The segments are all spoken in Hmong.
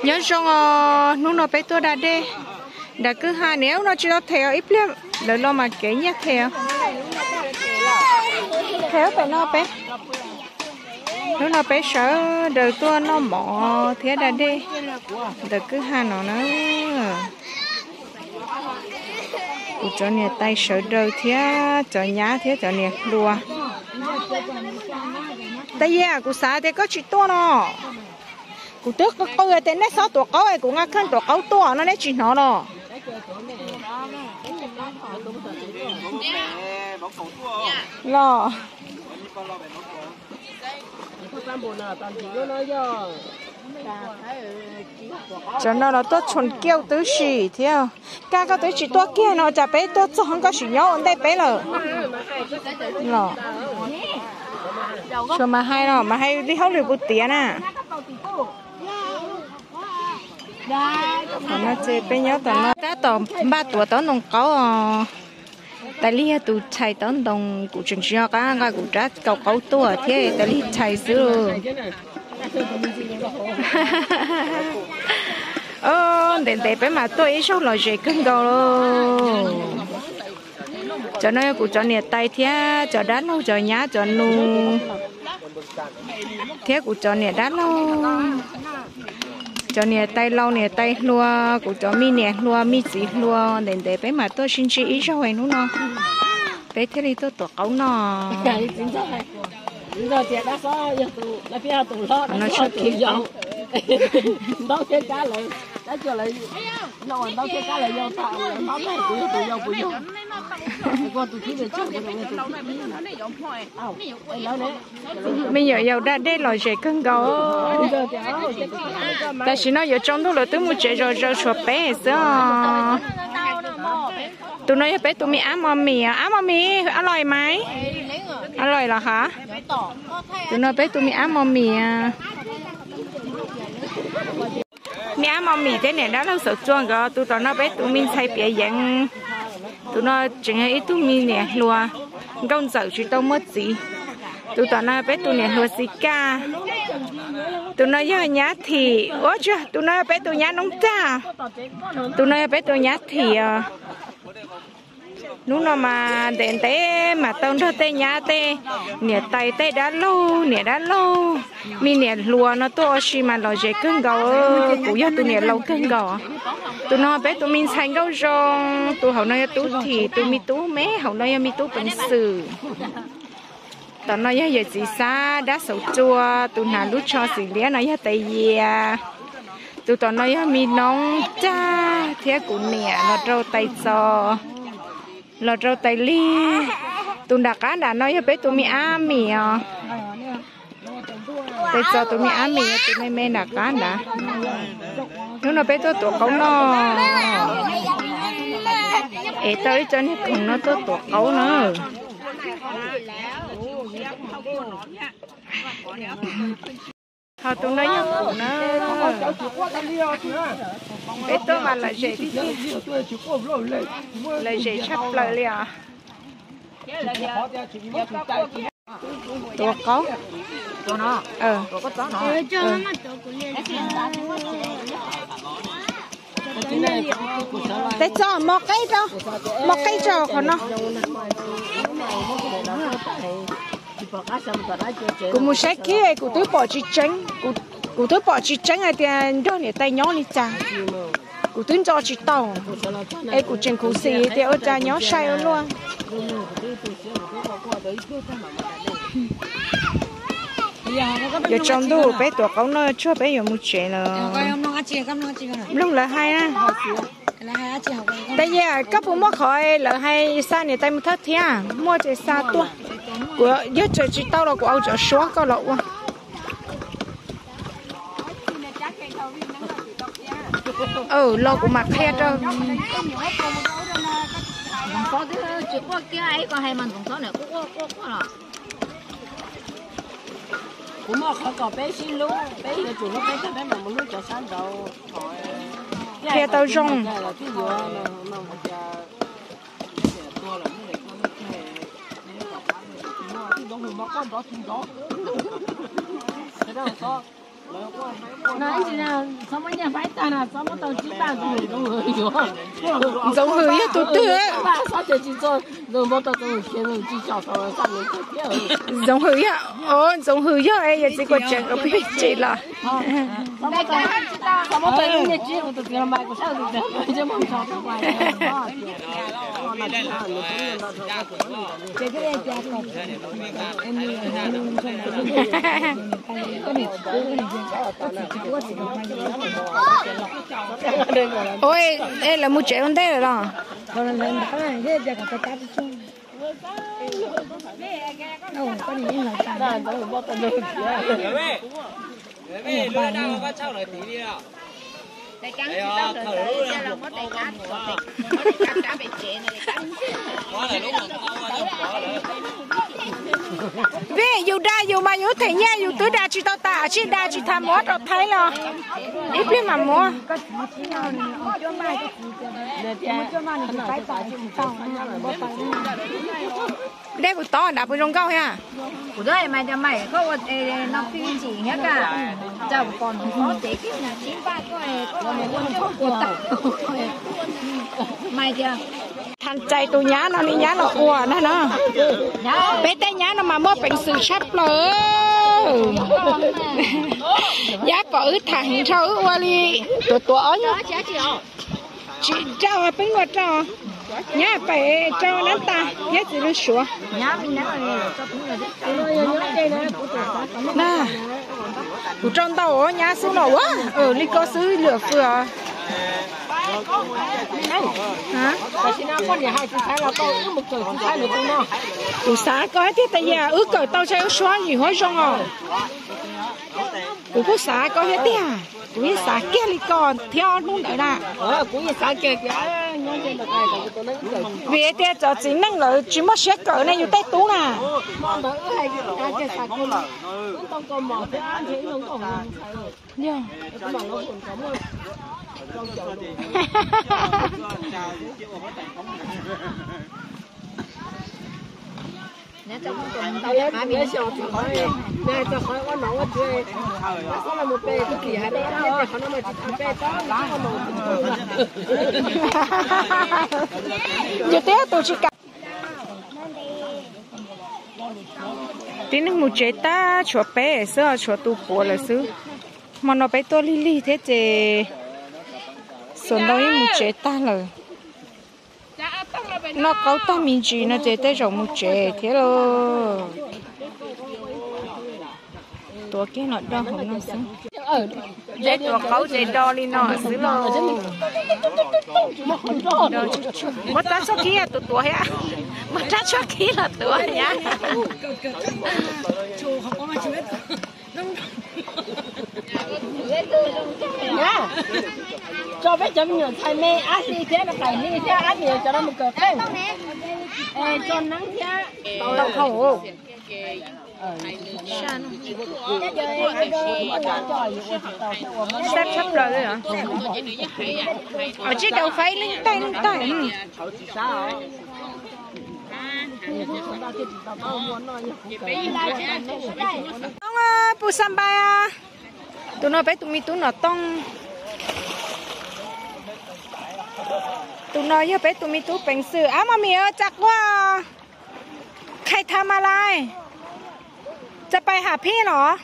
Nyob zoo os, hnub no peb tuaj da dej nram kwj ha, niam ub no tsis tau them os, ib pliag lawv los mas kev nyiaj them os. Them pem no peb, hnub no peb sawv daws tuaj noj mov thiab da dej ntawm kwj ha no na. Kuv cov niam tais sawv daws thiab cov nyab thiab cov niam hluas. Tais Yia, kuv xav tias koj tsis tuaj no. Kuv twb qw qw tias nej xob tuav qaub es kuv nqa kheej tuav qaub tuaj no neb tsis hnov los. Los. Cov no los tuaj tshon kiauj tib si thiab. Kab koj twb tsis tuaj kiag no, cas peb tuaj txog koj sim nyob ua ntej peb lawm. Los, tsuas mas hais los mas hais li hauj lwm puas tiav na. Tom no ces peb nyob tom no tab tom npaj tuav taub ntoo qaub os. Tais Lig yog tus txhais taub ntoo, kuv tseem tsis nco qab nqa kuv rab kaus qaub tuaj thiab Tais Lig txhais xwb. Ntev ntev peb mam tuaj ib zaug los ze kawg nkaus. Cov no yog kuv cov niam tais thiab cov dab laug, cov nyab cov nus, thiab kuv cov niam dab laug, cov niam tais laus niam tais hluas, kuv cov me niam hluas me txiv hluas. Ntev ntev peb mam tuaj sib ntsib ib zaug es hnub no peb thiaj li tuaj tuav qaub noj. Me nyuam yaus da dej lom zem kawg nkaus. Tam sim no yuav tsaus ntuj lawm twb mus tsev zom zaws tshuav peb xwb os. Tus no yog peb tus me ab mos mis, ab mos mis, ab lois mas, ab lois los hov. Tus no peb tus me ab mos mis. Me ab mos mis thiab niam dab laug Xauv Txuas nkawd. Tus tom no peb tus me ntxhais Piav Yeev. Tus no tseem yog ib tug me niam hluas nkauj ntxawm tsis tau muaj txiv. Tus tom no peb tus niam hluas Xis Kaj. Tus no yog nyab Thim, ua tsuag, tus no yog peb tus nyab Noob Tag. Tus no yog peb tus nyab Thim os. Hnub no mas ntev ntev mas tau nrog tej nyab tej niam tais tej dab laug niam dab laug me niam hluas no tuaj ua si mas lom zem kawg nkaus. Kuv yog tus niam laus kawg nkaus. Tus no peb tus me ntxhais nkauj zoo, tus hauv no yog tub Thim, tus me tub me hauv no yog me tub Peev Xwm. Tom no yog yawm txiv Xab dab Xauv Txuas, tus hnav lub tsho xim liab no yog Tais Yias. Tus tom no yog me noob Cag thiab kuv niam los rau Tais Txos, los rau Tais Lig. Tus nram qab nram no yog peb tus me ab mis os. Tais Txos tus me ab mis yog tus me me nram qab nrad. Hnub no peb tuaj tuav qaub noj, es tau ib co niag khoom no tuaj tuav qaub na. Ho tus no yog kuv na. Peb tuaj mas lom zem tiag tiag, lom zem tshaj plaws li os. Tuav qaub. Tais Txos, mos qeej rau, mos qeej rau qhov no. Kuv mus saib khib kuv twb pom tsis tseeb, kuv twb pom tsis tseeb hais tias nrog niam tais nyob li cas. Kuv twb ntso tsis tau, es kuv tseem khuv xim tias ua cas nyob sai ua luaj. Yuav tsaus ntuj peb tuav qaub noj tsuag peb yuav mus tsev lawm. Mloog lawv hais na. Tais Yias, koj puas muaj qhov lawv hais xa niam tais mus thawj thiab? Muaj ces xa tuaj. Kuv yog tseem tsis tau los kuv au cov suab koj los ua. Los kuv mam qhia rau. Kuv muaj qhov kom peb sib hlub, peb yuav tsum hlub peb tag peb mam mus hlub cov sab nraud. Qhia tau zoo. Ntxoov Hwm yog tus twg? Ntxoov Hwm yog, o, Ntxoov Hwm yog yawm txiv Kuam Tseem peb tsev los. Ua, lawv mus tsev ua ntej lawm los? Vim yus dag yus mas yus theem nyiaj yus twb dag tsis tau tas, tsis dag tsis tas muab rau Thaib los ib pliag mam muab. Dej kuv tod dav puas zoo nkauj thiab? Tham txais tus nyab no, nws nyab los ua na no. Peb tej nyab no mas muaj peev xwm tshaj plaws. Nyab pom wb tham heev dhau wb ua li tuav tuav ob nyuag. Tsis rau peb luaj rau. Nyab pem rau nab tas thiab txiv lws suav. Na, kuv rau ntau nyab xwb no ua li ko xwb lwm fwj os. Kuv xav koj thiab tas yam wb kawm tau sai wb suab yim huab zoo os. Kuv kuj xav koj thiab tiag, kuv yeej xav kiag li ko thiab hnub ntawd na. Vim tias cov txiv neej lawv tsis muaj siab kawm nej yus tej tub na. Yus twb yog tus tsis kam. Tib neeg mus tsev tag tshuav peb xwb, tshuav tus puav lawm xwb. Hmo no peb tuaj lig lig thiab ces xuas ntau yeej mus tsev tag lawm. Noj qaub tag me ntsis no ces tej zaum mus tsev thiab lauj. Tuav kiag los do hauv no xwb. Peb tuav qaub ces do li no xwb lauj. Muab rab tshuaj khib los tuav thiab. Muab rab tshuaj khib los tuav thiab. Tso peb cov me nyuam ntxhais me ab hli thiab qaim hli thiab ab niam cov no mus kawm qeej, tso neeb thiab tau hau. Sab tshaj plaws li os. Tsib rau faib leej taij leej taij. Tooj, pus xab npai. Tus no peb tus me tub nom tooj. Tus no yog peb tus me tub peev xwm. Ab, mos mis, txa quaj. Khai tha mas lais. Txa pais ham phij los?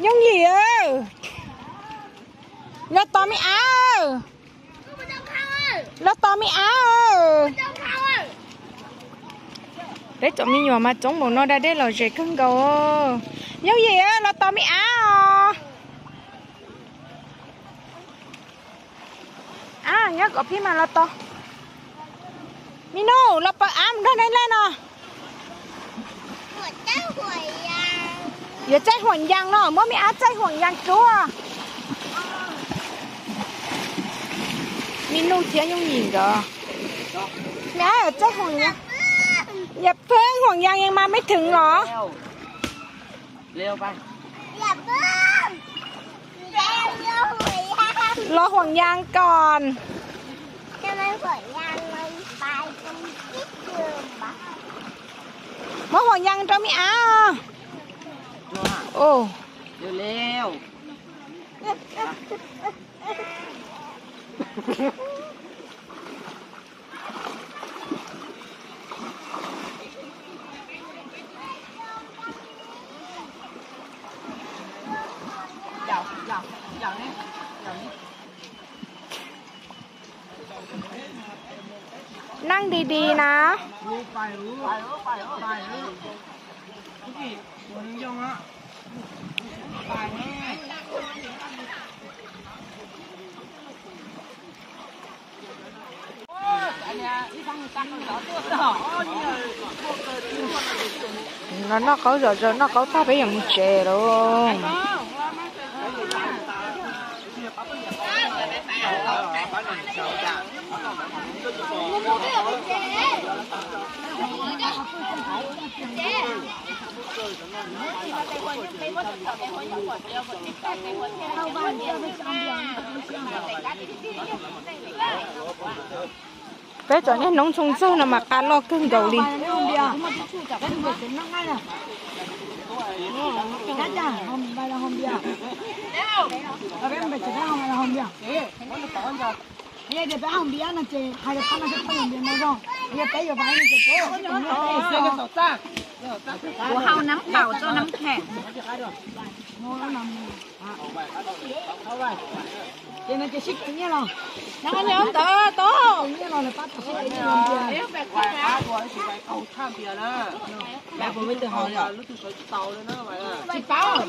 Yooj yim, los tos me ab. Los tos me ab. Peb cov me nyuam mas txoob npaum no da dej lom zem kawg nkaus. Yooj yim, los tos me ab os. Ab, nyob kom phij mas los tos. Me nus, los pab ab mus nrog nej lej no. Yuav txaij huam yas no, muab me ab txaij huam yas rub. Me nus thiab yooj yim nkawd. Me ab yuav txaij huam yas. Yas pheej huam yas yeej mas mej theev los. Los huam yas kom. Muab huam yas rau me ab. นั่งดีๆนะ No noj qaub zom zaws, noj qaub tag peb yuav mus tsev lauj. Peb cov niag noob ntxoog ntxaug no mas qa loj kawg nkaus li. Kuv hau nab npaum txoj nab khem. Ces no ces sib tw nyiaj los. Nyob ntawd tau. Tsis paub.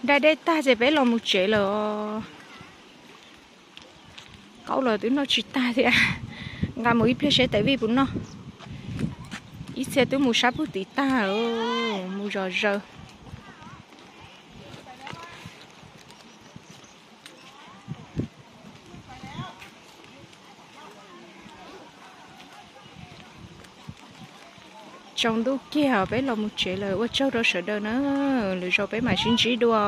Da dej tag ces peb los mus tsev lawm os. Qaub los twb noj tsis tag thiab. Nqa mus ib pliag seb Tais Vij puas noj. Ib txhia twb mus sab pug tid tag, mus zom zaws. Tsaus ntuj kiag peb los mus tsev lawm, ua tsaug rau sawv daws na, lwm zaus peb mam sib ntsib dua.